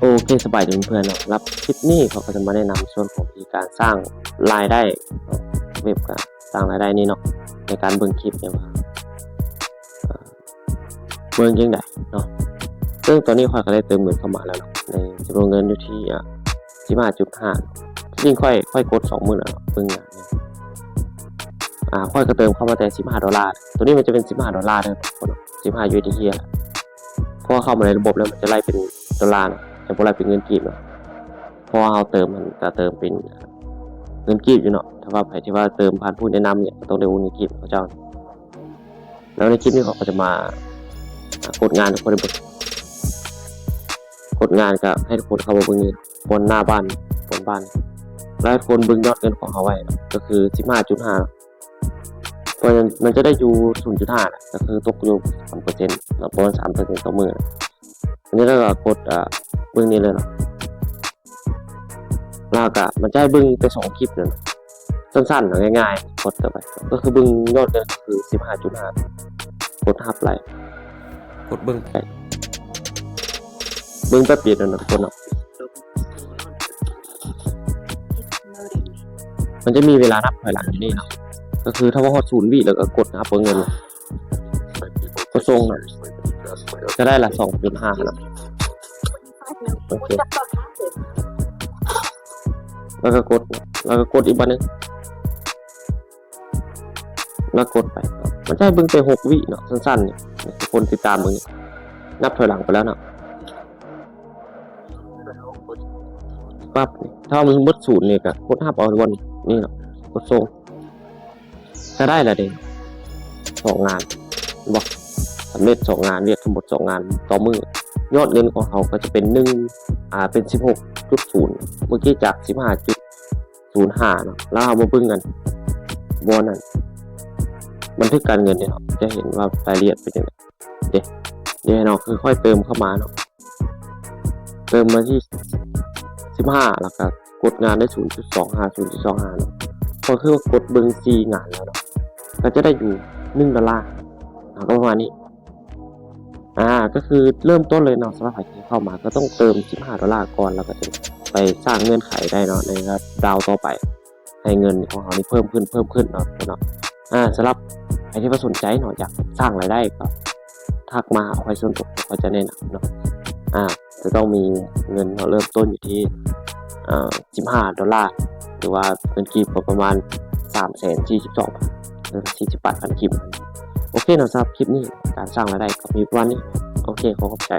ໂອເຄ ສະບາຍດີເພື່ອນໆເນາະ. ສຳລັບຄລິບນີ້ ຂ້ອຍກໍຈະມາແນະນຳສ່ວນຂອງວິທີການສ້າງລາຍໄດ້ເນາະ, ເວັບກະສ້າງລາຍໄດ້ນີ້ເນາະ, ໃນການເບິ່ງຄລິບນີ້ວ່າ ເອີ ເບິ່ງຈັ່ງໃດເນາະ. ເຊິ່ງຕອນນີ້ຂ້ອຍກໍໄດ້ເຕີມເງິນເຂົ້າມາແລ້ວເນາະ, ໃນຈຳນວນເງິນຢູ່ທີ່ ອາ ສິບຫ້າຈຸດຫ້າ. ທີ່ຈິງຂ້ອຍ ຂ້ອຍກົດສອງມື້ແລ້ວເນາະ, ເບິ່ງ ອາ ຂ້ອຍກໍເຕີມເຂົ້າມາແຕ່ສິບຫ້າໂດລາ. ໂຕນີ້ມັນຈະເປັນສິບຫ້າໂດລາເດີທຸກຄົນເນາະ, ສິບຫ້າຢູເອັສດີທີ ແຫຼະ. ເພາະວ່າເຂົ້າມາໃນລະບົບແລ້ວມັນຈະໄລ່ເປັນໂດລາເນາະ, ຈະບໍ່ໄລ່ເປັນເງິນກີບເນາະ. ເພາະວ່າເຮົາເຕີມ ມັນກະເຕີມເປັນເງິນກີບຢູ່ເນາະ. ຖ້າວ່າໃຜທີ່ວ່າເຕີມຜ່ານຜູ້ແນະນຳນີ້ ກໍຕ້ອງໄດ້ໂອນເງິນກີບໃຫ້ເຂົາເຈົ້າ. ແລ້ວໃນຄລິບນີ້ເຮົາກໍຈະມາ ອາ ກົດງານໃຫ້ທຸກຄົນໄດ້ເບິ່ງ. ກົດງານກໍໃຫ້ທຸກຄົນເຂົ້າມາເບິ່ງຢູ່ບ່ອນໜ້າບ້ານ ບ່ອນບ້ານ ແລ້ວໃຫ້ທຸກຄົນເບິ່ງຍອດເງິນຂອງເຮົາໄວ້ເນາະ, ກໍຄືສິບຫ້າຈຸດຫ້າ. ເພາະມັນ ມັນຈະໄດ້ຢູ່ສູນຈຸດຫ້ານະ, ກໍຄືຕົກຢູ່ສາມເປີເຊັນເນາະ, ປະມານສາມເປີເຊັນຕໍ່ມື້. ອັນນີ້ເຮົາກໍກົດ ອາ ເບິ່ງນີ້ເລີຍເນາະ. ແລ້ວກໍມັນຈະໃຫ້ເບິ່ງແຕ່ສອງຄລິບເລີຍເນາະ, ສັ້ນໆເນາະ, ງ່າຍໆ, ກົດເຂົ້າໄປ ກໍຄືເບິ່ງຍອດເງິນ ກໍຄືສິບຫ້າຈຸດຫ້າ, ກົດຮັບໄລ່ ກົດເບິ່ງໄປ ເບິ່ງແປັບດຽວເນາະທຸກຄົນເນາະ. ມັນຈະມີເວລານັບຖອຍຫຼັງຢູ່ນີ້ເນາະ, ກໍຄືຖ້າວ່າຮອດສູນວິແລ້ວກໍກົດຮັບເອົາເງິນ, ກໍສົ່ງເນາະ, ຈະໄດ້ລະສອງຈຸດຫ້າເນາະ. ໂອເຄ ແລ້ວກໍກົດ ແລ້ວກໍກົດອີກບາດໜຶ່ງ ແລ້ວກົດໄປ. ມັນຈະໃຫ້ເບິ່ງແຕ່ຫົກວິເນາະ, ສັ້ນໆນີ້ ໃຫ້ທຸກຄົນຕິດຕາມເບິ່ງ. ນັບຖອຍຫຼັງໄປແລ້ວເນາະ. ປັບ ຖ້າມັນໝົດສູນນີ້ກໍກົດຮັບເອົາບ່ອນນີ້ເນາະ, ກົດສົ່ງ ກໍໄດ້ລະເດ້ ສອງງານ ເຫັນບໍ່? ສຳເລັດສອງງານ, ວຽກທັງໝົດສອງງານຕໍ່ມື້. ຍອດເງິນຂອງເຮົາກໍຈະເປັນໜຶ່ງ ອາ ເປັນສິບຫົກຈຸດສູນ ເມື່ອກີ້ຈາກສິບຫ້າຈຸດສູນຫ້າເນາະ. ແລ້ວເຮົາມາເບິ່ງກັນ ບ່ອນນັ້ນ ບັນທຶກການເງິນນີ້ເນາະ, ຈະເຫັນວ່າລາຍລະອຽດເປັນຈັ່ງໃດ. ເດ້ ເດ້ເນາະ, ຄືຂ້ອຍເຕີມເຂົ້າມາເນາະ, ເຕີມມາທີ່ສິບຫ້າ ແລ້ວກໍກົດງານໄດ້ສູນຈຸດສອງຫ້າ ສູນຈຸດສອງຫ້າເນາະ. ກໍຄືວ່າກົດເບິ່ງສີ່ງານແລ້ວເນາະ, ກໍຈະໄດ້ຢູ່ໜຶ່ງໂດລາເນາະ, ກໍປະມານນີ້. ອາ ກໍຄືເລີ່ມຕົ້ນເລີຍເນາະ, ສຳລັບໃຜທີ່ເຂົ້າມາກໍຕ້ອງເຕີມສິບຫ້າໂດລາກ່ອນ ແລ້ວກໍຈະໄປສ້າງເງື່ອນໄຂໄດ້ເນາະ ໃນລະດັບດາວຕໍ່ໄປ. ໃຫ້ເງິນຂອງເຮົານີ້ເພີ່ມຂຶ້ນ ເພີ່ມຂຶ້ນເນາະ ເນາະ. ອາ ສຳລັບໃຜທີ່ວ່າສົນໃຈເນາະ ຢາກສ້າງລາຍໄດ້ ກໍທັກມາຫາຂ້ອຍສ່ວນຕົວ, ຂ້ອຍຈະແນະນຳເນາະ. ອາ ຈະຕ້ອງມີເງິນເນາະ, ເລີ່ມຕົ້ນຢູ່ທີ່ ເອີ ສິບຫ້າໂດລາ ຫຼືວ່າເງິນກີບກໍປະມານສາມແສນສີ່ສິບສອງພັນ ຫຼື ສີ່ສິບແປດພັນກີບ. ໂອເຄເນາະ, ສຳລັບຄລິບນີ້ ການສ້າງລາຍໄດ້ກໍມີປະມານນີ້. ໂອເຄ ຂໍຂອບໃຈ.